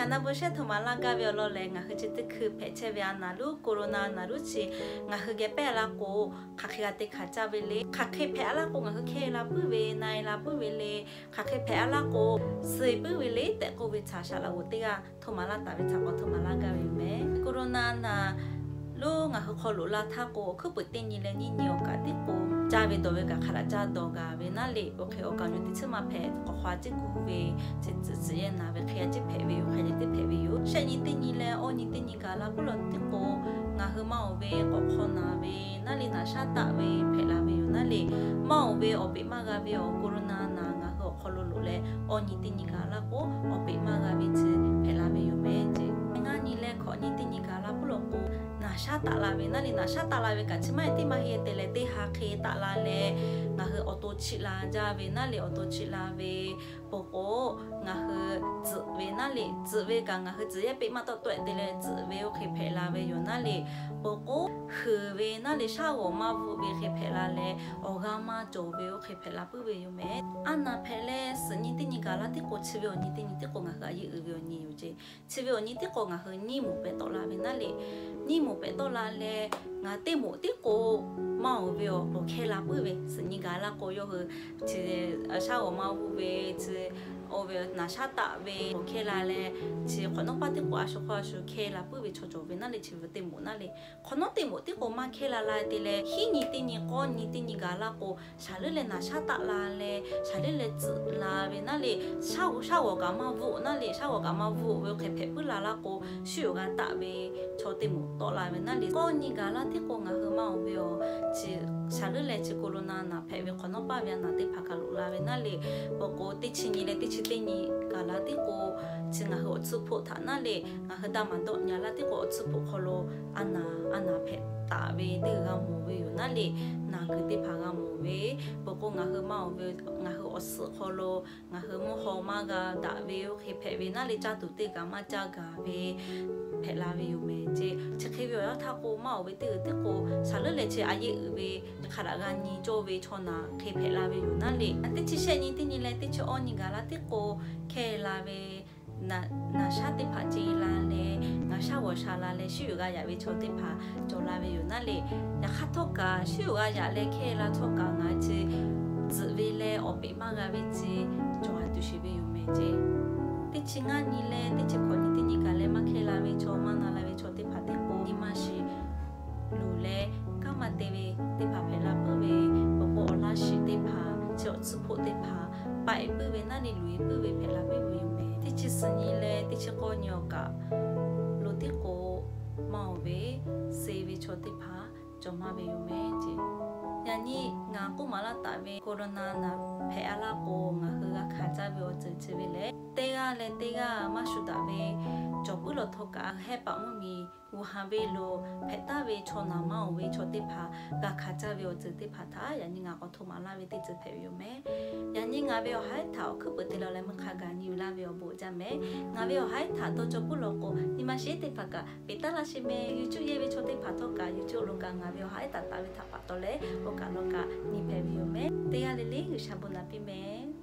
Aˬ na bon shehˇ htoꞈ ma laˇ gaˇ ve awˬ lawn lehˬ, ngaˬ hui chi teˇ hkui hpehꞈ chehˇ ve a naˍ lonˉ, corona a naˍ lonˉ chi ngaˬ hui geh pehˇ a laˇ k'o, hk'aˬ hk'e g'a te hkanˍ caˇ ve le. Hk'aˬ hk'e hpehꞈ a laˇ k'o, ngaˬ hui hkehˇ la puiˉ ve, na e la puiˉ ve le. Hk'aˬ hk'e hpehꞈ a laˇ k'o, suh e puiˉ ve le tehꞈ k'oˆ ve htaꞈ shaˍ laꞈ g'oˍ teˇ g'aˇ htoꞈ ma laˇ taˍ ve htaꞈ k'awꞈ htoꞈ ma laˇ gaˇ ve yoˬ mehˍ. Corona a naˍ lonˉ ngaˬ hui hk'aw loꞈ la htaˇ k'o, awˬ hkuiˉ puiˍ teˇ nyi leh nyiˇ nyi awˬ kaꞈ tiˉ k'o, caˇ ve dawˬ ve kaꞈ hk'a daꞈ caˇ dawˬ gaˬ ve naˉ le. Awˬ hk'e awˬ kaˍ awˬ nyi teˇ chiˉ maˇ hpehꞈ, k'awꞈ hk'aw a ciˉ gu ve, chi tcuhˍ tcuhˍ yehˇ naˍ ve hk'e a ciˉ hpehꞈ ve yoˬ, hk'e le teˇ hpehꞈ ve yoˬ. Shehˆ nyi teˇ nyi leh awˇ nyi teˇ nyi gaˬ la puiˉ lawˬ tiˉ k'o, ngaˬ hui maˇ oˍ ve k'awꞈ hk'aw naˍ ve naˉ le, naˍ shaˉ taˆ ve hpehꞈ la ve yoˬ naˉ le. Maˇ oˍ ve awˬ peꞈ maˇ g'a ve awˬ corona a naˍ ngaˬ hui awˬ hk'aw lo loꞈ leh, awˇ nyi teˇ nyi gaˬ la k'o, awˬ peꞈ maˇ g'a ve chi hpehꞈ la ve yoˬ mehˍ ce. Ngaˇ nyi leh hkawꞈ nyi teˇ nyi gaˬ la puiˉ lawˬ k'o, naˍ shaˉ taˆ la ve naˉ le, naˍ shaˉ taˆ la ve kaꞈ chi maˇ heˆ teˇ maˇ heˆ te leh teˇ ha hk'e taˆ la leh, ngaˬ hui awˬ to chiˆ la jaˇ ve naˉ le, awˬ to chiˆ la ve, peuˬ k'o, ngaˬ hui tzuhꞈ ve naˉ le, tzuhꞈ ve kaꞈ ngaˬ hui tzuhꞈ yehˇ peˆ maˇ tawˆ tawˆ te leh tzuhꞈ ve oˇ hk'e hpehꞈ la ve yoˬ naˉ le. Peuˬ k'o, huiˍ ve naˉ le, shaˉ g'awˬ maˇ bvuhˆ ve hk'e hpehꞈ la leh, awˬ g'aˇ maˇ cawˬ ve oˇ hk'e hpehꞈ la puiˉ ve yoˬ mehˍ. A naˍ hpehꞈ leh suhˍ nyi teˇ nyi gaˬ la tiˉ k'o, chi ve awˬ nyi teˇ nyi tiˉ k'o ngaˬ hui a yeˆ uiˍ ve awˬ nyi yoˬ ce. Chi ve awˬ nyi tiˉ k'o ngaˬ hui nyiˇ moˍ pehˍ tawˆ la ve naˉ le. Nyiˇ moˍ pehˍ tawˆ la leh, ngaˬ teˇ moˍ tiˉ k'o maˇ oˍ ve awˬ k'oˍ hkehˇ la puiˉ ve, suhˍ nyi gaˬ la k'o yawˇ hui chi shaˉ g'awˬ maˇ g'uˇ ve, chi oˇ ve naˍ shaˉ taˆ ve k'oˍ hkehˇ la leh, chi hk'awꞈ nawˉ paˇ tiˉ k'o a shu hk'aw a shu hkehˇ la puiˉ ve chaw cawˬ ve naˉ le. Chi ve teˇ moˍ naˉ le. Hk'awꞈ nawˉ teˇ moˍ tiˉ k'o maˇ hkehˇ la la te leh, hiˉ nyi teˇ nyi k'awˇ nyi teˇ nyi gaˬ la k'o, shaˍ leuˉ leh naˍ shaˉ taˆ la leh, shaˍ leuˉ leh tzuhꞈ la ve naˉ le. Shaˉ g'awˬ kaꞈ maˇ bvuhˆ naˉ le, shaˉ g'awˬ kaꞈ maˇ bvuhˆ ve oˇ hk'e hpehꞈ puiˉ la la k'o, shu yoˬ g'a taˆ ve chaw teˇ moˍ tawˆ la ve naˉ le. K'awˇ nyi gaˬ la tiˉ k'o ngaˬ hui maˇ oˍ ve awˬ, chi shaˍ leuˉ leh chi corona naˍ hpehꞈ ve hk'awꞈ nawˉ paˇ ve a naˍ teˇ hpaˍ kaꞈ loꞈ la ve naˉ le. Peuˬ k'o teˇ chi nyi leh teˇ chi teˇ nyi gaˬ la tiˉ k'o, chi ngaˬ hui awˬ tsuhˇ hpoˆ htaꞈ naˉ le, ngaˬ hui daꞈ maˍ dawˆ nyi la tiˉ k'o awˬ tsuhˇ hpoˆ hk'aw lo a naˍ a naˍ hpehꞈ taˍ ve teˇ g'aˇ g'a mawˬ ve yoˬ naˉ le. Naˬ kuiˬ teˇ hpaˍ g'a mawˬ ve, peuˬ k'o ngaˬ hui maˇ oˍ ve, ngaˬ hui awˬ suhˍ hk'aw lo ngaˬ hui mvuhˇ haw maˇ g'a daꞈ ve oˇ hk'e hpehꞈ ve naˉ le, caˇ tuˬ teˇ kaꞈ maˇ caˇ gaˬ ve hpehꞈ la ve yoˬ mehˍ ce. Chi hk'e ve awˬ yanˇ htaˇ k'o maˇ oˍ ve teˇ g'uiˬ tiˉ k'o, shaˍ leuˉ leh chi a yeˆ uiˍ ve hk'a daꞈ g'a nyi cawˇ ve chaw naˍ hk'e hpehꞈ la ve yoˬ naˉ le. Teˇ chi shehˆ nyi teˇ nyi leh teˇ chi awˇ nyi gaˬ la tiˉ k'o, hkehˇ la ve naˍ shaˉ teˇ hpaˍ ce la leh, naˍ shaˉ g'awˬ sha la leh shu yoˬ g'a yaꞈ ve chaw teˇ hpaˍ cawˬ la ve yoˬ naˉ le. Yaꞈ hk'aˇ htawˇ kaꞈ shu yoˬ g'a yaꞈ leh hkehˇ la htawˇ kaꞈ ngaˬ chi tzuhꞈ ve leh awˬ peꞈ maˇ g'a ve chi cawˬ a tuˬ sheˍ ve yoˬ mehˍ ce. Teˇ chi ngaˇ nyi leh teˇ chi hkawꞈ nyi teˇ nyi gaˬ leh maˇ hkehˇ la ve chaw, maˇ na la ve chaw teˇ hpaˍ tiˉ k'o, nyi ma shiˍ luˬ leh kanˉ maˇ te ve teˇ hpaˍ hpehꞈ la puiˉ ve, peuˬ k'o awˬ laˇ shiˍ teˇ hpaˍ, chi awˬ tsuhˇ hpoˆ teˇ hpaˍ paˆ e puiˉ ve naˉ le, luˬ e puiˉ ve hpehꞈ la puiˉ ve yoˬ mehˍ. Teˇ chi suhˍ nyi leh teˇ chi k'awˇ nyi awˬ kaꞈ lo tiˉ k'o, maˇ oˍ ve, suh e ve chaw teˇ hpaˍ cawˬ maˇ ve yoˬ mehˍ ce. Yaꞈ nyi ngaˬ k'oˆ maˍ laˇ taˍ ve corona naˍ hpehꞈ a laˇ k'o, ngaˬ hui g'a hkanˍ caˇ ve awˬ ceuˬ chi ve lehˬ, teˇ g'aˇ leh teˇ g'aˇ maˇ shu daꞈ ve cawˬ puiˉ lawˬ htawˇ kaꞈ, hehˉ paˍ mvuhˇmiˬ Wuhan ve lo hpehꞈ taˍ ve chaw naˍ maˇ oˍ ve chaw teˇ hpaˍ g'a hkanˍ caˇ ve awˬ ceuˬ teˇ hpaˍ htaꞈ yaꞈ nyi ngaˬ k'awꞈ hto maˍ laˇ ve teˇ ceuˬ hpehꞈ ve yoˬ mehˍ. Yaꞈ nyi ngaˬ ve awˬ ha iˉ htaꞈ awˬ hkuiˉ peuˍ te la leh meuˇ hk'a gaˬ nyi uiˍ laˇ ve awˬ bon jaˇ mehˍ. Ngaˬ ve awˬ ha iˉ htaꞈ dawˇ cawˇ puiˉ lawˬ k'o, nyi ma sheˉ teˇ hpaˍ kaꞈ peꞈ taˉ laˇ sheˍ mehˍ. YouTube yehˇ ve chaw teˇ hpaˍ htawˇ kaꞈ YouTube lo kaꞈ ngaˬ ve awˬ ha iˉ htaꞈ taˍ ve htaꞈ pa taw leh, oˇ kaꞈ lawˬ kaꞈ nyi hpehꞈ ve yoˬ mehˍ. Teˇ g'aˇ le le G'uiˬ sha bon naˍ piˇ mehˍ.